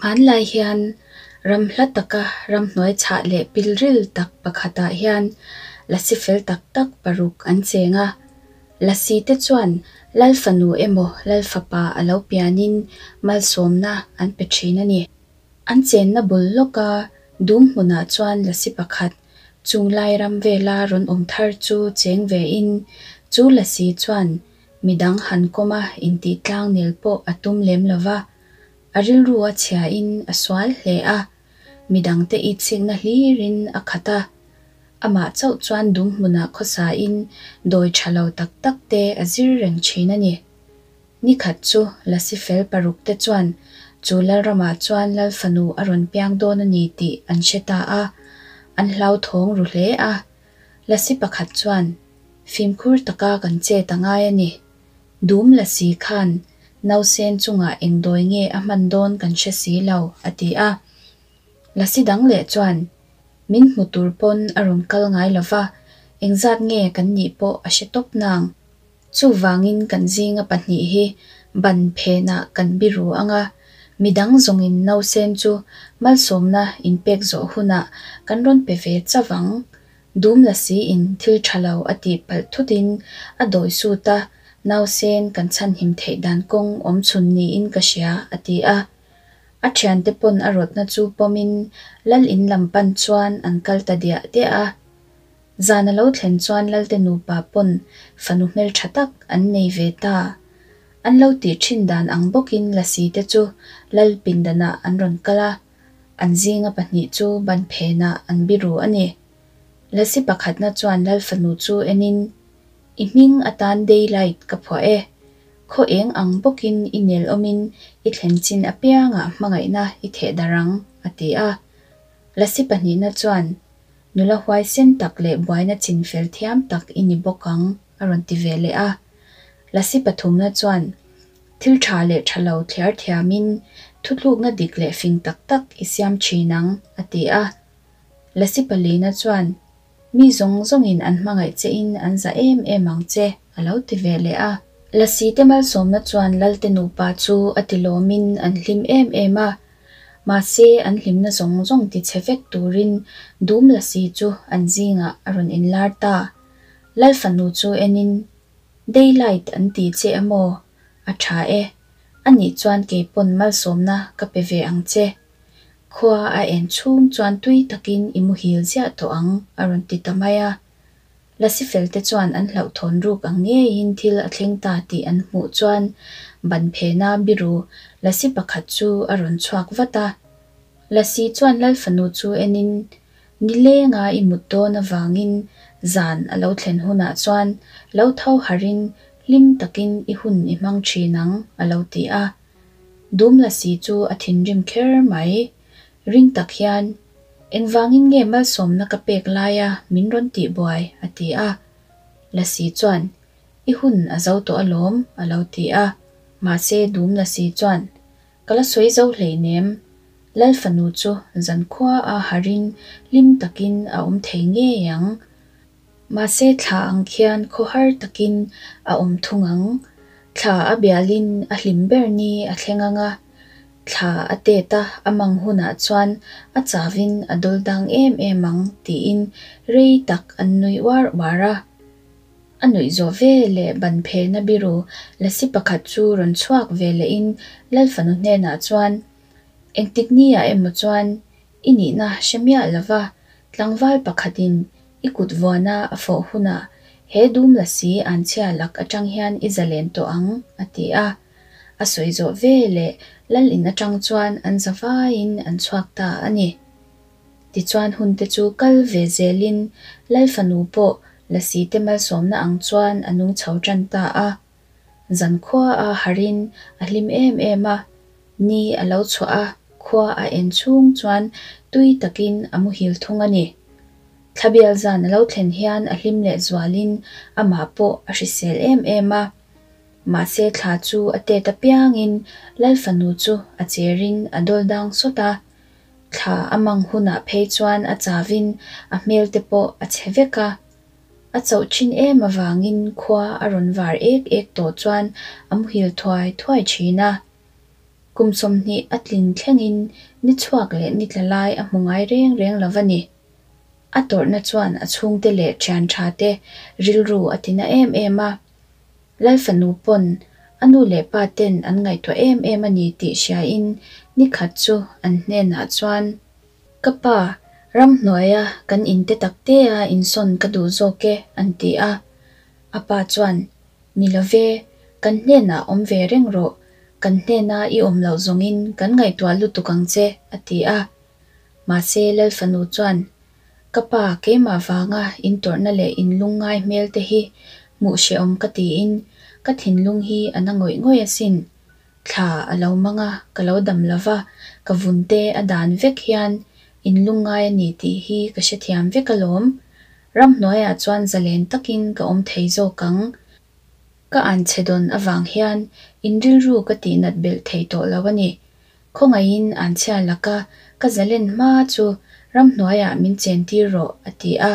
Hmanlai hian ram hla taka ramhnuai chhah leh pilril tak pakhatah hian lasi fel tak tak paruk an cheng a. Lasi te chuan Lal fanu emaw Lal fapa a lo pianin malsawmna an pe thin a ni. An chenna bul lawka dum hmunah chuan lasi pakhat chunglai ram vela rawn awm thar chu cheng vein chu lasi chuan midang han kawma intih tlangnel pawh a tum lem lova, a rilru a chhiain a sual hle a, midangte itsikna hlirin a khat a. Amah chauh chuan dum hmunah khawsain dawi tha lo tak tak te a zir reng thin a ni. Ni khat chu Lasi fel paruk te chuan chu Lalramah chuan Lal fanu a rawn piang dawn a ni tih an hre ta a, an hlauthawng ru hle a. Lasi pakhat chuan, Fimkhur taka kan chet a ngai a ni. Dum Lasi khan nausen chungah eng dawi nge a hman dawn kan hre si lo, a ti a. Lasi dang leh chuan, Min hmu tur pawn a rawn kal ngai lo va, engzat nge kan nih pawh a hre tawp nang. Chuvangin kan zinga pahnih hi ban phenah kan biru ang a, midang zawngin nausen chu malsawmna inpek zawh hunah kan rawn pe ve chauh ang. Dum la siin thil tha lo a tih palh thutin a dawi sut a, nausen kan chhanhim theih dan kawng awm chhun niin ka hria, a ti a. A thiante pawn a rawtna chu pawmin Lal in lam pan chuan an kal ta diah diah a. Zan a lo thlen chuan Lalte nupa pawn fanu hmeltha tak an nei ve ta. An lo tih thin dan ang bawkin Lasi te chu Lal pindanah an rawn kal a, an zinga pahnih chu ban phenah an biru a ni. Lasi pakhatna chuan Lal fanu chu enin, I hming atan Daylight ka phuah e. Khaw eng ang bawkin i nel awmin i thlen chin apiangah hmangaihna i theh darh ang, a ti a. Lasi pahnihna chuan, Nula huaisen tak leh buaina chin fel thiam tak i ni bawk ang, a rawn ti ve leh a. Lasi pathumna chuan, Thil tha leh tha lo thliar thiamin thutlukna dik leh fing tak tak i siam thin ang, a ti a. Lasi palina chuan, Mi zawng zawngin an hmangaih chein an za em em ang che, a lo ti ve leh a. Lasi te malsawmna chuan Lalte nupa chu a ti lawmin an hlim em em a. Mahse, an hlimna zawng zawng ti chhe vek turin dum lasi chu an zingah a rawn inlar ta. Lal fanu chu enin, Daylight an ti che a maw? A tha e. Anih chuan keipawn malsawmna ka pe ve ang che. Khua a en chhung chuan tui takin i muhil ziah tawh ang, a rawn ti ta mai a. Lasi felte chuan an hlauhthawn ruk ang ngeiin thil a thleng ta tih an hmuh chuan ban phena biru Lasi pakhat chu a rawn chhuak vat a. Lasi chuan Lal fanu chu enin, Nilenga i mut dawn avangin zan a lo thlen hunah chuan lo tho harhin hlim takin i hun i hmang thin ang, a lo ti a. Dum Lasi chu a thinrim kher mai. Ring tak hian, Engvangin nge malsawmna ka pek laia min rawn tih buai? a ti a. Lasi chuan, I hun a zo tawh alawm, a lo ti a. Mahse Dum Lasi chuan, Ka la sawi zo hleinem. Lal fanu chu zankhua a harin hlim takin a awm thei ngei ang. Mahse thla ang khian khawhar takin a awm thung ang. Thla a bialin a hlim ber ni a thleng ang a, thla a tet a a mang hunah chuan a chavin a dawl dang em em ang tiin rei tak an nui uar uar a. A nuih zawh ve leh ban phena biru lasi pakhat chu rawn chhuak ve lehin Lalfanu hnenah chuan, Engtik niah emaw chuan I nihna hre miah lova tlangval pakhatin i kut vuana a fawh hunah he dum lasi anchhia lak atang hian i zalen tawh ang, a ti a. A sawi zawh ve leh lal in atang chuan an za vaiin an chhuak ta a ni. Tichuan hunte chu kal ve zelin lal fanu pawh lasi te malsawmna ang chuan a nung chho tan ta a. Zankhua a harin a hlim em em a, ni a lo chhuah a, khua a en chhung chuan tui takin a muhil thung a ni. Thlabial zan a lo thlen hian a hlim leh zualin amah pawh a hrisel em em a. Mahse thla chu a tet apiangin Lal fanu chu a cherin a dawl dang sawt a. Thla a mang hunah phei chuan a chavin a hmel te pawh a chhe vek a. A chauh thin em avangin khua a rawn var ek ek tawh chuan a muhil thuai thuai thin a. Kum 20 a tlin thlengin ni chhuak leh ni tla lai a hmu ngai reng reng lo va ni. A tawrhna chuan a chhungte leh thian tha te rilru a tina em em a. Lal fanu pawn a nu leh pa ten an ngaihtuah em em a ni tih hriain ni khat chu an hnenah chuan, Ka pa, ramhnuaia kan in te tak tea insawn ka duh zawk e, an ti a. A pa chuan, Ni lo ve, kan hnenah awm ve reng rawh, kan hnena i awm loh zawngin kan ngaihtuah lutuk ang che, a ti a. Mahse Lal fanu chuan, Ka pa, keimah vanga in tawrhna leh in lungngai hmel te hi hmuh hrehawm ka tiin ka thinlung hi a na ngawih ngawih asin. Thla a lo mang a, ka lo dam lo va, ka vun te a dan vek hian in lungngai a ni tih hi ka hrethiam vek alawm. Ramhnuaiah chuan zalen takin ka awm thei zawk ang. Ka anchhe dawn avang hian in rilru ka tihnat belh thei tawh lo a ni. Khawngaihin anchhia laka ka zalen hma chu ramhnuaiah min chentir rawh, a ti a.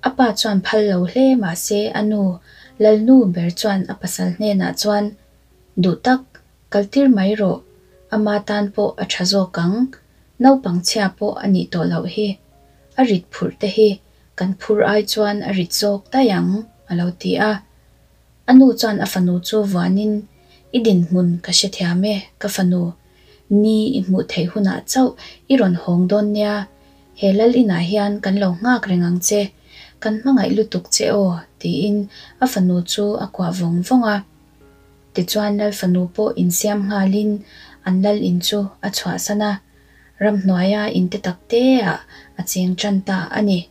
A pa chuan phal lo hle mah se a nu, Lalnu ber chuan a pasal hnenah chuan, Duh tak, kaltir mai rawh, ama tan pawh a tha zawk ang, naupang chhia pawh a nih tawh loh hi. A rit phurh te hi kan phur ai chuan a rit zawk daih ang, a lo ti a. A nu chuan a fanu chu vuanin, I dinhmun ka hrethiam e, ka fanu. Ni i hmuh theih hunah chauh i rawn hawng dawn nia. He lal inah hian kan lo nghak reng ang che. Kan hmangaih lutuk che aw, tiin a fanu chu a kuah vawng vawng a. Tichuan lal fanu pawh insiam nghalin an lal in chu a chhuahsan a. Ramhnuaia in te tak teah a cheng tan ta a ni.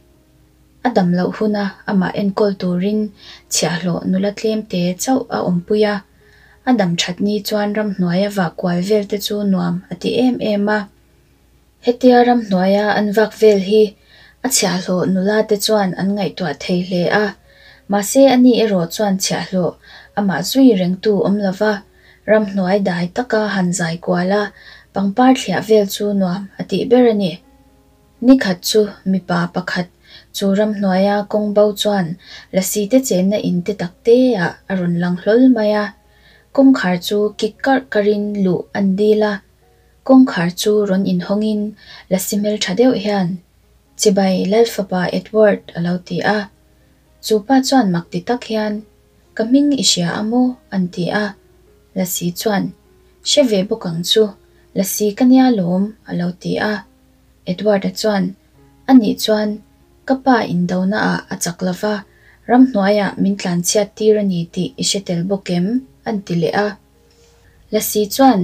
A dam loh huna amah enkawl turin chhiahhlawh nula tlem te chauh a awmpui a. A dam that ni chuan ramhnuaia vah kual vel te chu nuam a ti em em a. Hetia ramhnuaia an vak vel hi a chhiahhlawh nula te chuan an ngaihtuah thei hle a. Mahse ani erawh chuan chhiahhlawh amah zui rengtu awm lova ramhnuai dai taka han zai kual a, pangpar thliah vel chu nuam a tih ber a ni. Ni khat chu mipa pakhat chu ramhnuaia kawng bo chuan lasi te chenna in te tak te ah a rawn lang hlawl mai a. Kawngkhar chu kik karh karhin luh an dil a. Kawngkhar chu rawn inhawngin lasi hmeltha deuh hian, Chibai Lalfapa Edward a lo ti a. Chu pa chuan mak ti tak hian, Ka hming i hria a maw? an ti a. Lasi chuan, Hre ve bawk ang chu, lasi ka nia lawm a lo ti a. Edward-a chuan, Anih chuan, ka pa indona ah a chak lo va, ramhnuaiah min tlanchhiat tir a ni tih i hre tel bawk em? a'n ti leh a. Lasi chuan,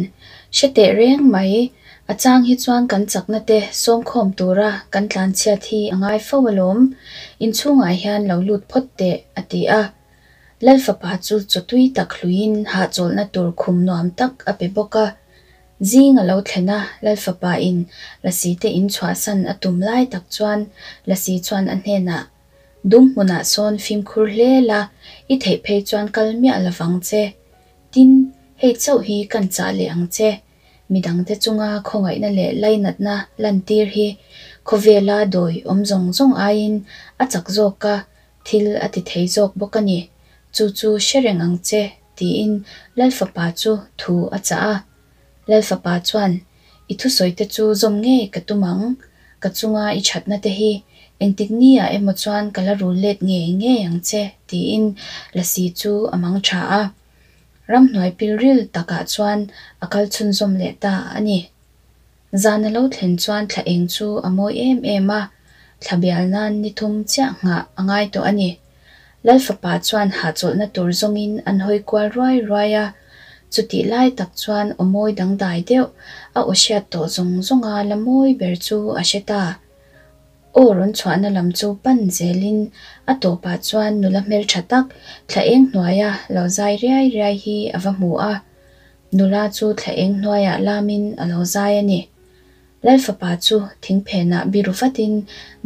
Hre teh reng mai, a chang hi chuan kan chakna te sawmkhawm tura kan tlanchhiat hi a ngai fo alawm, inchhungah hian lo lut phawt teh, a ti a. Lal fapa chu chawtui tak hluiin hahchawlhna tur khum nuam tak a pe bawk a. Zing a lo thlen a, Lal fapa in Lasi te in chhuahsan a tum lai tak chuan Lasi chuan a hnenah, Dum hmunah sawn fimkhur hle la, i theih phei chuan kal miah lovang che. Tin, hei chauh hi kan chah leh ang che. Midangte chunga khawngaihna leh lainatna lantir hi khawvela dawi awm zawng zawng aiin a chak zawk a, thil a ti thei zawk bawk a ni. Chu chu hre reng ang che, tiin Lal Fapa chu thu a chah a. Lal Fapa chuan, I thusawite chu zawm ngei ka tum ang. Ka chunga i thatna te hi engtik ni ah emaw chuan ka la rul let ngei ngei ang che, tiin Lasi chu a mang tha a. Ramhnuai pilril takah chuan a kal chhunzawm leh ta a ni. Zan a lo thlen chuan thla eng chu a mawi em em a, thla bial nan ni thum chiah nghah a ngai tawh a ni. Lal fapa chuan hahchawlhna tur zawngin an hawi kual ruai ruai a, chutih lai tak chuan aw mawi dangdai deuh a aw hriat tawh zawng zawnga la mawi ber chu a hre ta. Aw rawn chhuahna lam chu pan zelin a tawpah chuan nula hmeltha tak thla eng hnuaia lo zai riai riai hi a va hmu a. Nula chu thla eng hnuaiah lamin a lo zai a ni. Lal fapa chu thing phenah biru vatin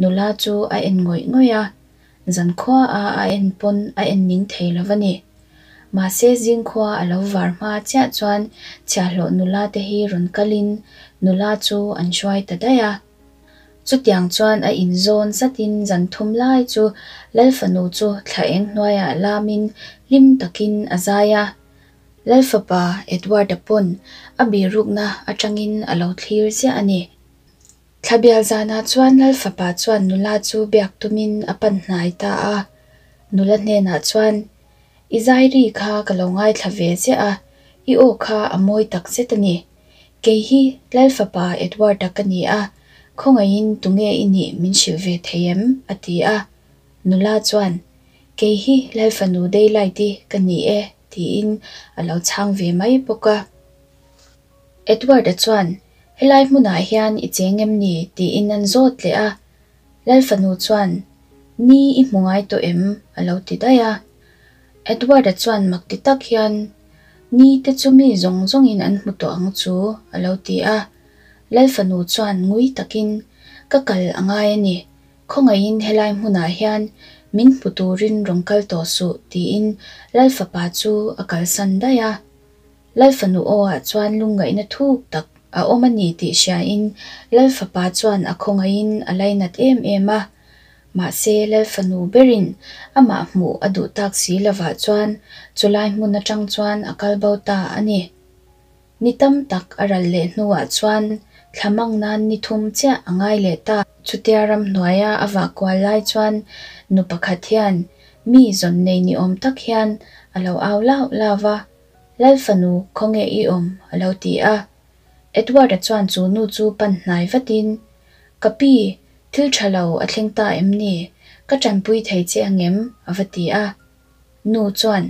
nula chu a en ngawih ngawih a, zankhua a a en pawn a en ning thei lo va ni. Mahse zingkhua a lo var hma chiah chuan chhiahhlawh nula te hi rawn kalin nula chu an hruai ta daih a. Chutiang chuan a inzawn zatin zan thum lai chu Lal fanu chu thla eng hnuaiah lamin hlim takin a zai a. Lalfapa Edward-a pawn a bihrukna atangin a lo thlir ziah a ni. Thla bial zanah chuan Lalfapa chuan nula chu biak tumin a pan hnai ta a. Nula hnenah chuan, I zai ri kha ka lo ngaithla ve ziah a, i aw kha a mawi tak zet a ni. Kei hi Lalfapa Edward-a ka ni a, khawngaihin tunge i nih min hrilh ve thei em? a ti a. Nula chuan, Kei hi Lalfanu Daylight-i ka ni e, tiin a lo chhang ve mai bawk a. Edward-a chuan, Helai hmunah hian i cheng em ni? tiin an zawt leh a. Lalfanu chuan, Ni i hmu ngai tawh em? a lo ti daih a. Edward-a chuan mak ti tak hian, Ni te chu mi zawng zawngin an hmu tawh ang chu, a lo ti a. Lalfanu chuan ngui takin, Ka kal a ngai a ni. Khawngaihin helai hmunah hian min hmu turin rawn kal tawh suh, tiin Lalfapa chu a kalsan daih a. Lalfanu aw-ah chuan lungngaihna thuk tak a awm a ni tih hriain Lalfapa chuan a khawngaihin a lainat em em a. Mahse, Lalfanu berin amah hmuh a duh tak si lovah chuan chulai hmun atang chuan a kal bo ta a ni. Ni tam tak a ral leh hnuah chuan thla mang nan ni thum chiah a ngai leh ta. Chutia ramhnuaia a vah kual lai chuan nu pakhat hian mi zawn nei ni awm tak hian a lo au lauh lauh va, Lalfanu, khawnge i awm? a lo ti a. Edward-a chuan chu nu chu pan hnai vatin, Ka pi, thil tha lo a thleng ta em ni? Ka tanpui thei che angem? a va ti a. Nu chuan,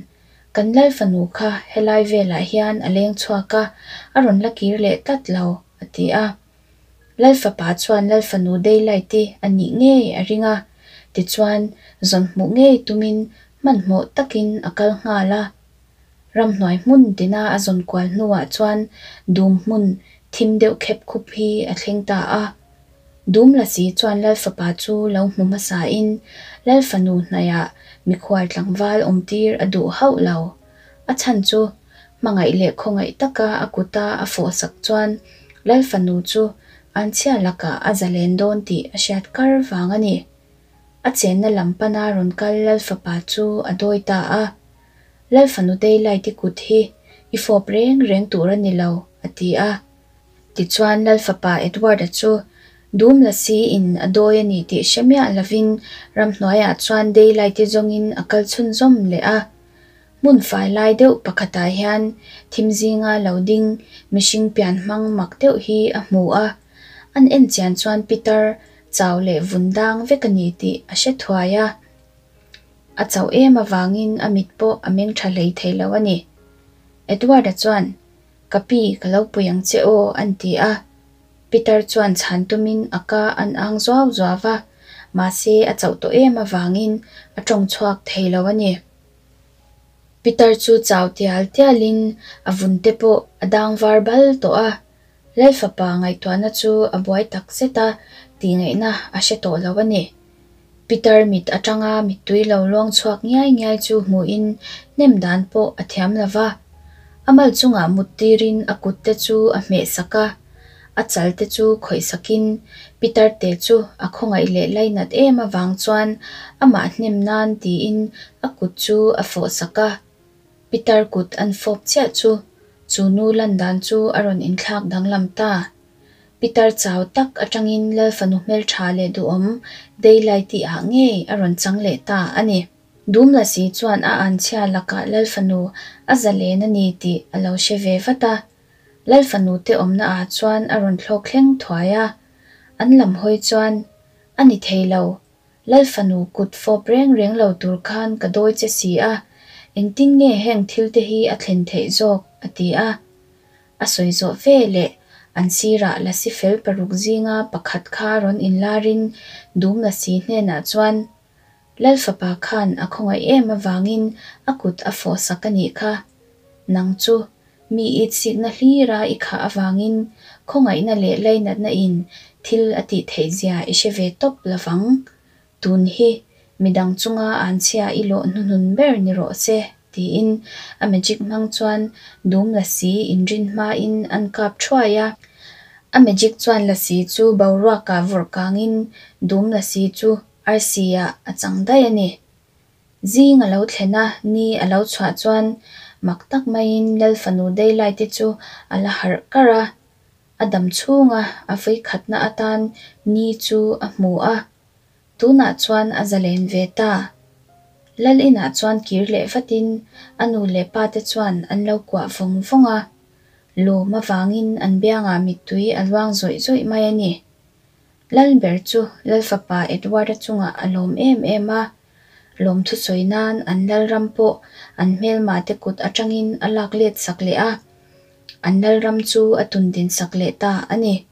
Kan Lalfanu kha helai velah hian a leng chhuak a, a rawn la kir leh tlat lo, a ti a. Lalfapa chuan Lalfanu Daylight-i a nih ngei a ring a, tichuan zawn hmuh ngei tumin hmanhmawh takin a kal nghal a. Ramhnuai hmun tina a zawn kual hnuah chuan dum hmun thim deuh khep khup hi a thleng ta a. Dum lasi chuan Lalfapa chu lo hmu hmasain Lalfanu hnaihah mikhual tlangval awmtir a duh hauh lo. A chhan chu hmangaih leh khawngaih taka a kuta a fawhsak chuan Lalfanu chu anchhia lakah a zalen dawn tih a hriat kar vang a ni. A chenna lam pana rawn kal Lalfapa chu a dawi ta a. Lalfanu Daylight-i kut hi i fawp reng reng tur a ni lo, a ti a. Tichuan Lalfapa Edward-a chu dum la siin a dawi a ni tih hre miah lovin ramhnuaiah chuan Daylight-i zawngin a kal chhunzawm leh a. Hmun fai lai deuh pakhatah hian thim zinga lo ding mihring pian hmang mak deuh hi a hmu a. An en chian chuan pitar chau leh vun dang vek a ni tih a hre thuai a. A chauh em avangin a mit pawh a meng tha hlei thei lo a ni. Edward-a chuan, Ka pi, ka lo pui ang che aw, an ti a. Peter chuan chhan tumin a ka an ang zuau zuau va, mahse a chauh tawh em avangin a tawng chhuak thei lo a ni. Peter chu chau tial tialin a vun te pawh a dang var bal tawh a. Lalfapa ngaihtuahna chu a buai tak zet a, tihngaihna a hre tawh lo a ni. Peter mit atanga mittui lo luang chhuak ngiai ngiai chu hmuhin hnem dan pawh a thiam lo va. A mal chungah mut tirin a kut te chu a hmeh sak a, a chal te chu khawih sakin Peter te chu a khawngaih leh lainat em avang chuan amah hnem nan tiin a kut chu a fawh sak a. Pitar kut an fawp chiah chu chu nu lan dan chu a rawn inthlak danglam ta. Pitar chau tak atangin Lalfanu hmeltha leh duhawm Daylight-i ah ngei a rawn chang leh ta a ni. Dum Lasi chuan a anchhia lakah Lalfanu a zalen a ni tih a lo hre ve vat a. Lalfanu te awmna ah chuan a rawn thlawk thleng thuai a. An lam hawi chuan, A ni thei lo, Lalfanu kut fawp reng reng lo tur khan ka dawi che si a, engtin nge heng thil te hi a thlen theih zawk? a ti a. A sawi zawh ve leh an sirah lasi fel paruk zinga pakhat kha rawn inlarin dum lasi hnenah chuan, Lalfapa khan a khawngaih em avangin a kut a fawh sak a nih kha. Nang chu Mi itsikna hlira i khah avangin khawngaihna leh lainatna in thil a tih theih zia i hre ve tawp lovang. Tun hi midang chunga anchhia i lawh hnuhnun ber ni rawh se, tiin a magic hmang chuan dum lasi inrin hmain an kap thuai a. A magic chuan lasi chu boruakah vawrh kangin dum lasi chu arsi-ah a chang daih a ni. Zing a lo thlen a, ni a lo chhuah chuan Mak tak maiin Lal fanu Daylight-i chu a la harh kar a, a dam chhunga a vawikhatna atan ni chu a hmu a. Tunah chuan a zalen ve ta. Lal inah chuan kir leh vatin a nu leh pa te chuan an lo kuah vawng vawng a. Lawm avangin an biangah mittui a luang zawih zawih mai a ni. Lal ber chu Lal fapa Edward-a chungah a lawm em em a. Lawmthu sawi nan an Lalram pawh an hmelma te kut atangin a lak let sak leh a. An Lalram chu a tundin sak leh ta a ni.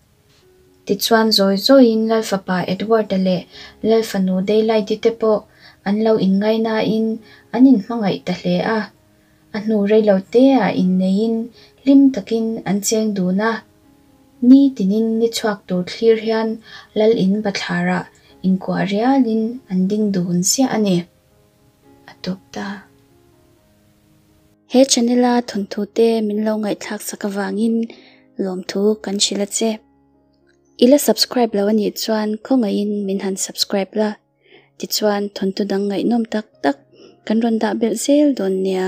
Tichuan zawi zawiin Lal fapa Edward-a leh Lal fanu Daylight-i te pawh an lo inngainain an inhmangaih ta hle a. A hnu reilo teah inneiin hlim takin an cheng dun a. Ni tinin ni chhuak tur thlir hian Lal in bathlarah inkuah rialin an ding dun ziah a ni. A tawp ta. He channel a thawnthu te min lo ngaihthlak sak avangin lawmthu kan hrilh a che. I la subscribe lo anih chuan khawngaihin min han subscribe la. Tichuan thawnthu dang ngaihnawm tak tak kan rawn dah belh zel dawn nia.